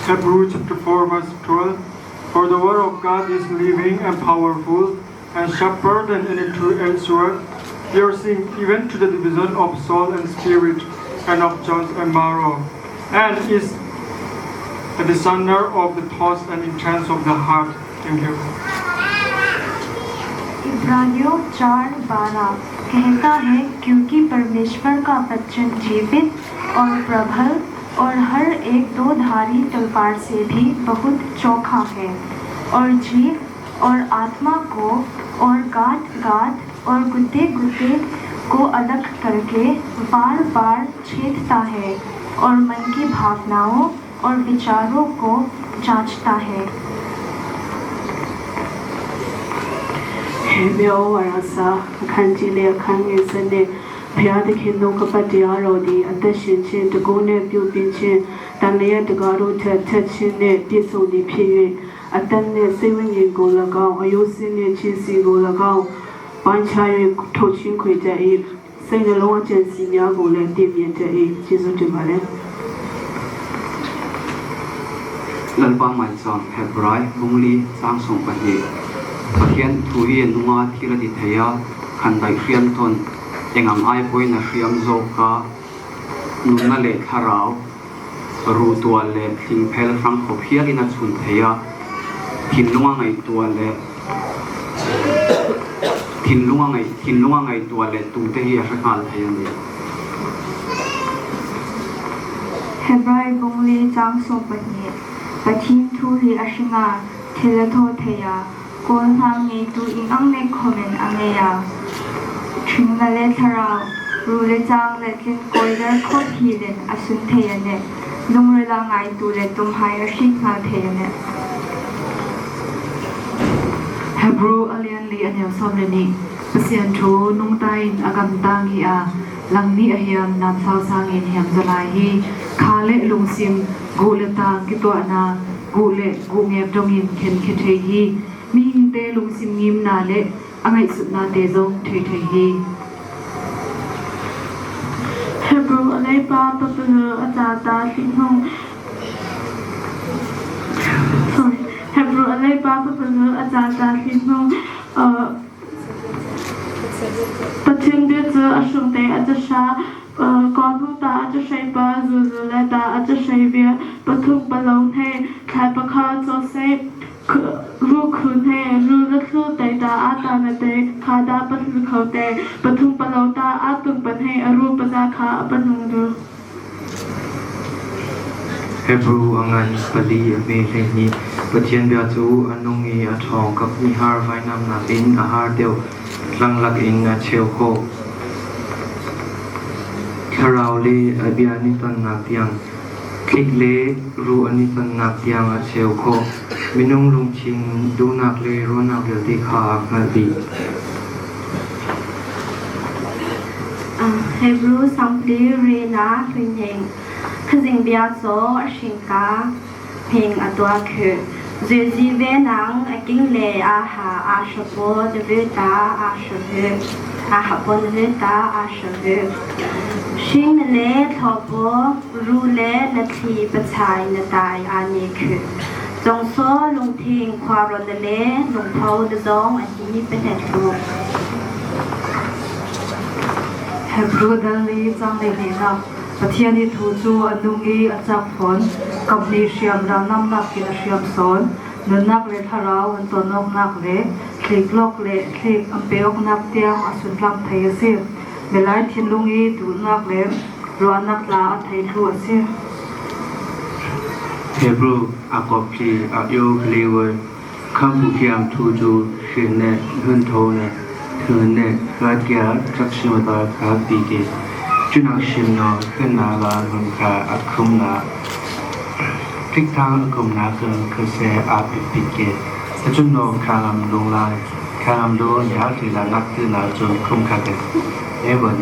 Hebrew chapter 4 verse 12. For the word of God is living and powerful and sharper than any two-edged sword, piercing even to the division of soul and spirit and of joints and marrow, and is a discerner of the thoughts and intents of the heart. Thank you. इब्रानियों 4:12 कहता है, क्योंकि परमेश्वर का वचन जीवित और प्रबल और हर एक दो धारी तलवार से भी बहुत चोखा है और जीव और आत्मा को और गांठ गांठ और गुद्दे गुद्दे को अलग करके बार बार छेदता है और मन की भावनाओं और विचारों को जांचता है। ဟေမြောဝါရစာအခန်းကြီးလေးအခန်းငယ်စနစ်ဘုရားသခင်နှုတ်ကပတ်တရားတော်သည်အသက်ရှင်ခြင်းတကုနှင့်ပြုပြင်ခြင်းတန်လျက်တကားတို့ထက်ထက်ခြင်းနှင့်ပြည့်စုံသည်ဖြစ်၍အသက်နှင့်စိတ်ဝိညာဉ်ကို၎င်းအယုစင်းနှင့်ခြင်းစီကို၎င်းပိုင်းခြား၍ထုတ်ချင်းခွေတတ်၏စိတ်နှလုံးအကျဉ်စီများကိုလည်းတည်မြင်တတ်၏ကျေးဇူးတင်ပါတယ် Lalpa maicham Hebrai bung li chang 12 Pathian thu hi a nung a, thil a ti thei a, khandaih hriam tawn eng ang ai pawhin a hriam zawk a, nunna leh thlarau ru tuah leh thling phel hrang khawp hialin a chhun thei a, thinlung a ngaihtuah leh thinlung a ngaih thinlung a ngaihtuah leh tute hi a hre nghal thei a ni. Hebrai bung li chang 12 Pathian thu hi a hring a, thil a thaw thei a, Kawl hna ngeitu ing ang nek khomen a ngei a. Ṭhing na le thlarau, ru le cang le tlin kawiler khawt hi len a sun thei a ne. Lungrel a ngaitu le tumhai a hrik hngal thei a ne. Hebrew a lian li a niam sawm le nih Pathian thu nung ta in a kam tang hi a lang ni a hiam nam sau sang in hiam zalai hi kha le lungsim gu le tang ki tuah na gu le gu ngep dong in khen khe the hi mi hing te lungsim ngim na le a ngaihsut na te zong the the hi. Hebrew a leipa papalu a ca ta hlihnung sorry Hebrew a leipa papalu a ca ta hlihnung Pathian bia cu a hrung te a ca Kawlnu ta a cahhrei pa, zuzu le ta a cahhrei bia pathum palo hne, thlai pakha caw seh, ru khu hne, ru le thlu tei ta a ta na te, kha da pahlu kho te, pathum palo ta a tung pan he, a ru paza kha a panung du. Hebru a ngan pali a hme 12. Pathian bia cu a nung i a ṭhawng kap mihar vainam nakin a har deuh. Tlanglak in a cheu khawh. Thlarau le a bia an i tonnak tiang, thlik le ruh an i tonnak tiang a cheu khawh. Minung lungthin duhnak le ruahnak vialte kha a hngalh dih. Hebrew sangpli rela hluinheng khazing bia caw a hringka hing a tuah khih. Zuizi ve nang a king le a ha a hrapo na ve ta a hravu a hapo na ve ta a hravu. Hring na le thlopo ru le na thli pachai na tai a ni khih. Congsaw lungthing khuaron na le lungtho na zong a hi pahnet lu. Hebrew dal li cang le hnihnak Pathian i thu cu a nung i a cak fawn. Kamhnih hriamnam namnak in a hriam sawn. Nunnak le thlarau an ton awknak le thliklawk le thlik an pe awknak tiang a suntlang thei a si. Milai thinlung i duhnak le ruahnak tla a thei thlu a si. Hebrew a kop hi a io khlewe khampu khiam thu chu hrin ne hun tho ne thun ne kha kya chakshimata kha pi ke chunak shim no khun na la hun kha akhum na thik thang akhum na kun khase a pi pi ke achun no khangam lung lai khangam lu ya ti la nak ti na chu khum kha ke e bon.